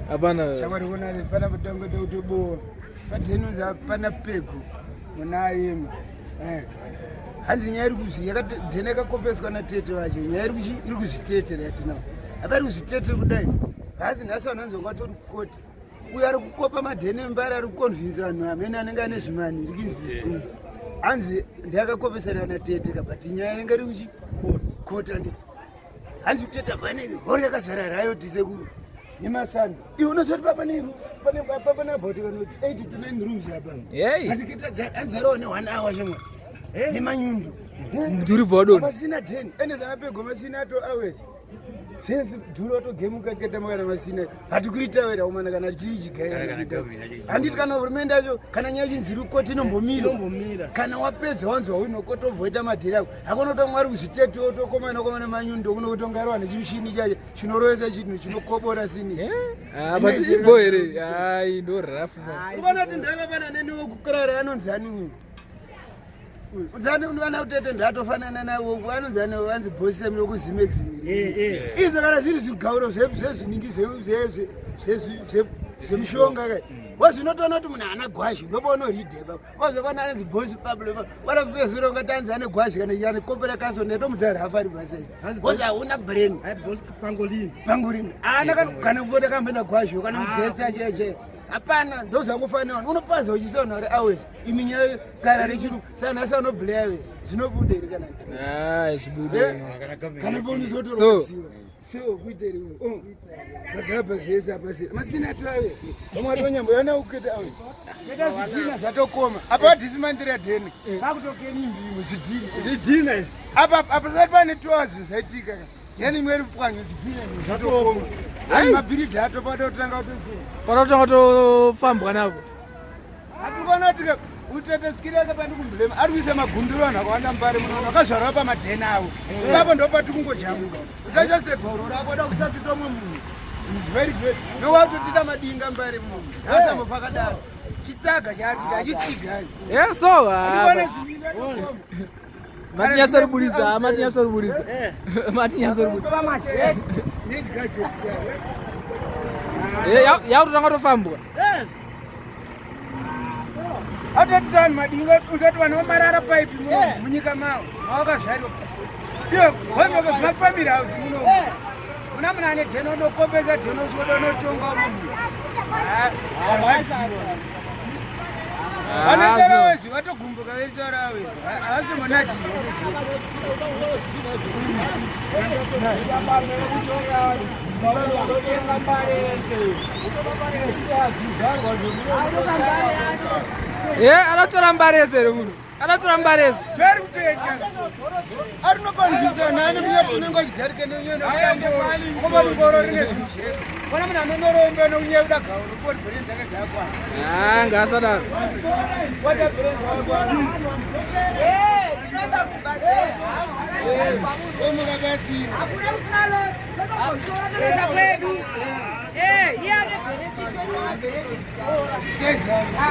Hapana. Shamwari wona pana patango dautobowa. Padenuza pana pego muna ayema. Eh. Hanzi nyaya iri kuzvi yakadhena yakakopeswa natete vacho. Nyaya iri kuzvi iri kuzvitetera yatinawo. Apa iri kuzvitetera kudai. Hanzi nhasi vanhu vanzi vangatori kukoti. Uyo ari kukopa madhene embare ari kuconvince vanhu amene anenge ane zvimani iri kinzi. Hanzi ndiyakakopesana natete ka but nyaya yanga iri kuchi koti handiti. Hanzi kuteta pane hori yakazara riot sekuru nemasando. Iwe unozoti papa ne pane papa pane about kana kuti 8 to 9 rooms apa. Hey. Hanzi kuita anzarawo ne 1 hour chemwe. Nemanyundo. Mudhuri bva wadonha. Pasina 10. Ende zanapego masina to hours. Since dhuri watogemuka keta makana masina. Hatikuita wera umana kana chii chigaira. Handiti kana hurumende yacho kana nyaya chinzi koti inombomira. Kana wapedza wanzwa unokotovhoita madhiri ako. Hakuna kuti mwari kuzvitete otokomana komana manyundo kuno kutongarwa nechimushini chacho chinorovesa chinhu chinokobora sini. Eh? Ah, but ibo here. Ai, ndo rough. Unoona kuti ndakafana neni wokukurara anonzi ani uyu? Udzani vana kutete ndatofanana navo anonzi ani vanzi boss emu lokuzimex. Izvo kana zviri zvigauro zvezviningi zvemishonga kai. Wazvinotoona kuti munhu haana gwazhi ndopaonoridhe baba. Wazvafana anonzi boss Pablo warafezura ungati anzi ane gwazhi kana ane kopera kaso ndatomudza rafa ari basa iri. Boss hauna brain. Pangolini. Pangolini. Haana kana kupota kamboenda gwazhi kana mudzetsa cheche. Hapana ndozvangofanira vanhu unopaza uchisaona uri hours imi nyaya kana rechiru saka nhasi anobleya wese zvinobuda here kana Ah, zvibude. kana paunozotorwadziwa so kuita here oh mazaba zvese apa se masina atravese vamwe vari vanyambo yana kuita awe kuita zvidhina zvatokoma apa vadhisimandira dheni pakutokeni mbimo zvidhina Zvidhina izvi. apa apa sati pane toa zvinhu zvaitika ka dheni imwe iri pwanya zvidhina izvi zvatokoma ani mabhiridhi ato pada kutanga kutochena Panotanga tofambwa navo. Hatikona kuti utete skiri yake pandi kumblema ari kuisa magunduru vanhu vakawanda mupari muno vakazvarwa pamadhena avo ipapo ndo pati kungojamuka usacha segoro rako da kusapisa umwe munhu very good nowatotiita madinga mbari muno asambofa akadaro chitsaga chaari kuita achitsiga Eh, so ah, Andikuona zvimina matinyatsoribudisa, matinyatsoribudisa. Matinyatsoribudisa. Eh, yakutotanga tofambwa. Atotisa vanhu madinga usati vanhu vamarara paipi muno munyika mavo mavakazvarirwa iyo vanhu zvimafamily house muno muna munhu ane dheno unokopesa dheno usikoda unotonga munhu vanosara wezi vatogumbuka vesara wezi havasi monaki Eh, anotora mbarese here munhu? Anotora mbarese. Very kutoita. Arinokonvisa nani muye tinenge achigarika nenyaya ngoro rine zvinhu zvese. Kana munhu anonoromba nokunyaya kuda gauro pori bhureni dzake dzakwana. Ah, ngaasadaro. Wata bhureni dzakwana. Omuka pasina. Hakuna kusina loss. Totogotora totoisa kwedu. Eh, iye ane benefit, ane benefit. Sezano. Ah.